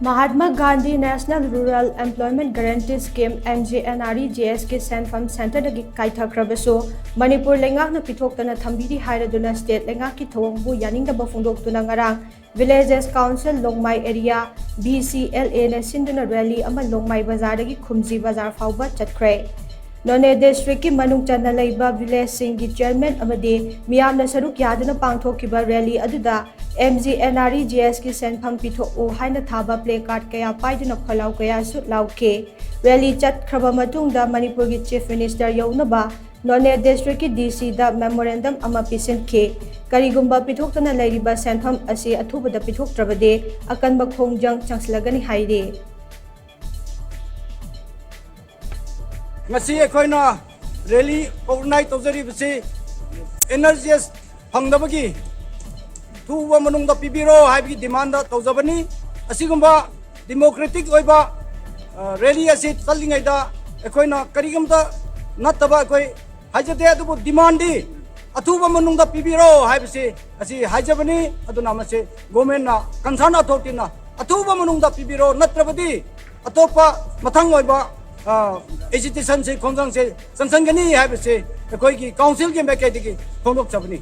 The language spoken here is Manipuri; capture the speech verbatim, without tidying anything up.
Mahatma Gandhi National Rural Employment Guarantee Scheme, M G N R E G S ꯀꯤ ꯁꯦꯟꯐꯝ ꯁꯦꯟꯇꯔꯗꯒꯤ ꯀꯥꯏꯊꯈ꯭ꯔꯕꯁꯨ, ꯃꯅꯤꯄꯨꯔ ꯂꯩꯉꯥꯛꯅ ꯄꯤꯊꯣꯛꯇꯅ ꯊꯝꯕꯤꯔꯤ ꯍꯥꯏꯔꯗꯨꯅ ꯁ꯭ꯇꯦꯠ ꯂꯩꯉꯥꯛꯀꯤ ꯊꯧꯑꯣꯡꯕꯨ ꯌꯥꯅꯤꯡꯗꯕ ꯐꯣꯡꯗꯣꯛꯇꯨꯅ ꯉꯔꯥꯡ Villages Council ꯂꯣꯡꯃꯥꯏ Area, V C L A ꯅ ꯁꯤꯟꯗꯨꯅ ꯔꯦꯂꯤ ꯑꯃ ꯂꯣꯡꯃꯥꯏ ꯕꯖꯥꯔꯗꯒꯤ ꯈꯨꯝꯖꯤ ꯕꯖꯥꯔ ꯐꯥꯎꯕ ꯆꯠꯈ꯭ꯔꯦ꯫ ꯅꯣꯅꯦ ꯗꯤꯁꯇ꯭ꯔꯤꯛꯀꯤ ꯃꯅꯨꯡ ꯆꯟꯅ ꯂꯩꯕ ꯚꯤꯂꯦꯖꯁꯤꯡꯒꯤ ꯆꯤꯌꯔꯃꯦꯟ ꯑꯃꯗꯤ ꯃꯤꯌꯥꯝꯅ ꯁꯔꯨꯛ ꯌꯥꯗꯨꯅ ꯄꯥꯡꯊꯣꯛꯈꯤꯕ ꯔꯦꯂꯤ ꯑꯗꯨꯗ M G N R E G S ꯀꯤ ꯁꯦꯟꯐꯝ ꯄꯤꯊꯣꯛꯎ ꯍꯥꯏꯅ ꯊꯥꯕ ꯄ꯭ꯂꯦ ꯀꯥꯔꯗ ꯀꯌꯥ ꯄꯥꯏꯗꯨꯅ ꯈꯣꯜꯂꯥꯎ ꯀꯌꯥꯁꯨ ꯂꯥꯎꯈꯤ꯫ ꯔꯦꯂꯤ ꯆꯠꯈ꯭ꯔꯕ ꯃꯇꯨꯡꯗ ꯃꯅꯤꯄꯨꯔꯒꯤ ꯆꯤꯐ ꯃꯤꯅꯤꯁꯇꯔ ꯌꯧꯅꯕ ꯅꯣꯅꯦ ꯗꯤꯁꯇ꯭ꯔꯤꯛꯀꯤ D C ꯗ ꯃꯦꯃꯣꯔꯦꯟꯗꯝ ꯑꯃ ꯄꯤꯁꯤꯟꯈꯤ꯫ ꯀꯔꯤꯒꯨꯝꯕ ꯄꯤꯊꯣꯛꯇꯅ ꯂꯩꯔꯤꯕ ꯁꯦꯟꯐꯝ ꯑꯁꯤ ꯑꯊꯨꯕꯗ ꯄꯤꯊꯣꯛꯇ꯭ꯔꯕꯗꯤ ꯑꯀꯟꯕ ꯈꯣꯡꯖꯪ ꯆꯪꯁꯤꯜꯂꯒꯅꯤ ꯍꯥꯏꯔꯤ꯫ ꯉꯁꯤ ꯑꯩꯈꯣꯏꯅ ꯔꯦꯂꯤ ꯑꯣꯔꯒꯅꯥꯏꯖ ꯇꯧꯖꯔꯤꯕꯁꯤ N R G S ꯐꯪꯗꯕꯒꯤ ꯊꯨꯕ ꯃꯅꯨꯡꯗ ꯄꯤꯕꯤꯔꯣ ꯍꯥꯏꯕꯒꯤ ꯗꯤꯃꯥꯟꯗ ꯇꯧꯖꯕꯅꯤ꯫ ꯑꯁꯤꯒꯨꯝꯕ ꯗꯤꯃꯣꯀ꯭ꯔꯦꯇꯤꯛ ꯑꯣꯏꯕ, ꯑ, ꯔꯦꯂꯤ ꯑꯁꯤ ꯆꯠꯂꯤꯉꯩꯗ ꯑꯩꯈꯣꯏꯅ ꯀꯔꯤꯒꯨꯝꯇ ꯅꯠꯇꯕ ꯑꯩꯈꯣꯏ ꯍꯥꯏꯖꯗꯦ, ꯑꯗꯨꯕꯨ ꯗꯤꯃꯥꯟꯗꯤ ꯑꯊꯨꯕ ꯃꯅꯨꯡꯗ ꯄꯤꯕꯤꯔꯣ ꯍꯥꯏꯕꯁꯤ ꯑꯁꯤ ꯍꯥꯏꯖꯕꯅꯤ꯫ ꯑꯗꯨꯅ ꯃꯁꯤ ꯒꯣꯔꯃꯦꯟꯅ, ꯀꯟꯁꯔꯟ ꯑꯊꯣꯔꯤꯇꯤꯅ ꯑꯊꯨꯕ ꯃꯅꯨꯡꯗ ꯄꯤꯕꯤꯔꯣ, ꯅꯠꯇ꯭ꯔꯕꯗꯤ ꯑꯇꯣꯞꯄ ꯃꯊꯪ ꯑꯣꯏꯕ, ꯑ, ꯑꯦꯖꯤꯇꯦꯁꯟꯁꯤ, ꯈꯣꯡꯖꯪꯁꯤ ꯆꯪꯁꯤꯟꯒꯅꯤ ꯍꯥꯏꯕꯁꯤ ꯑꯩꯈꯣꯏꯒꯤ ꯀꯥꯎꯟꯁꯤꯜꯒꯤ ꯃꯥꯏꯀꯩꯗꯒꯤ ꯐꯣꯡꯗꯣꯛꯆꯕꯅꯤ꯫